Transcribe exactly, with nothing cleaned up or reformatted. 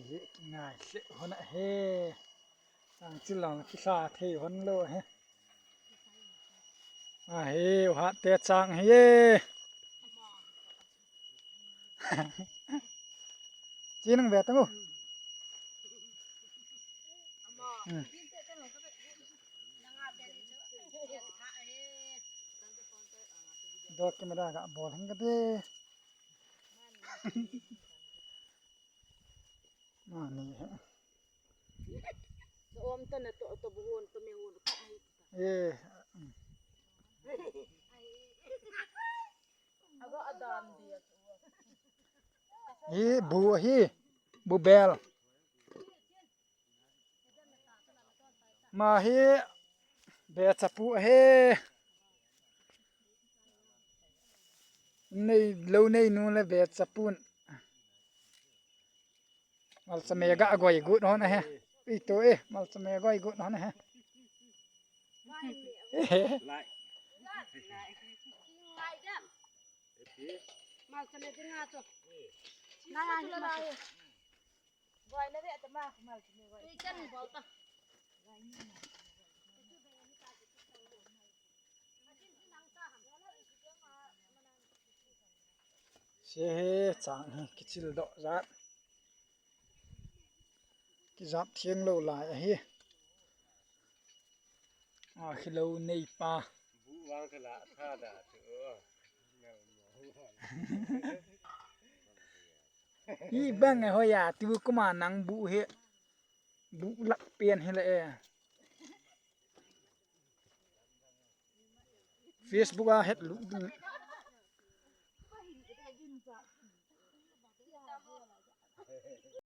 Hi, ngai se hon ahi. Chang chil lang kisa thei hon lo ahi. Ahi, u hat te chang hi e. Chi nang ve tang u. Hmm. Do camera ga bol hang ka de. Mani he. Om to na to, to bu hon, to me hon. Eh. Ago adam dia. Hi bu hi. Bu bel. Ma hi be chapu ahi. Nei lo nei nu le be chapun. Malcha me ga goi gut hon ahi. Ito e, malcha me goi gut hon ahi. Lai. Malcha me dinga cho. Lai, lai, lai. Se he chang hi kichil doh jat. Kijap thiang lo lai ahi. A khilo nei pa. Bu vang ka la tha da tu. Hi bang e hoya tu kuma nang bu he. Bu lak pian hi le e. Facebook a het lu ding.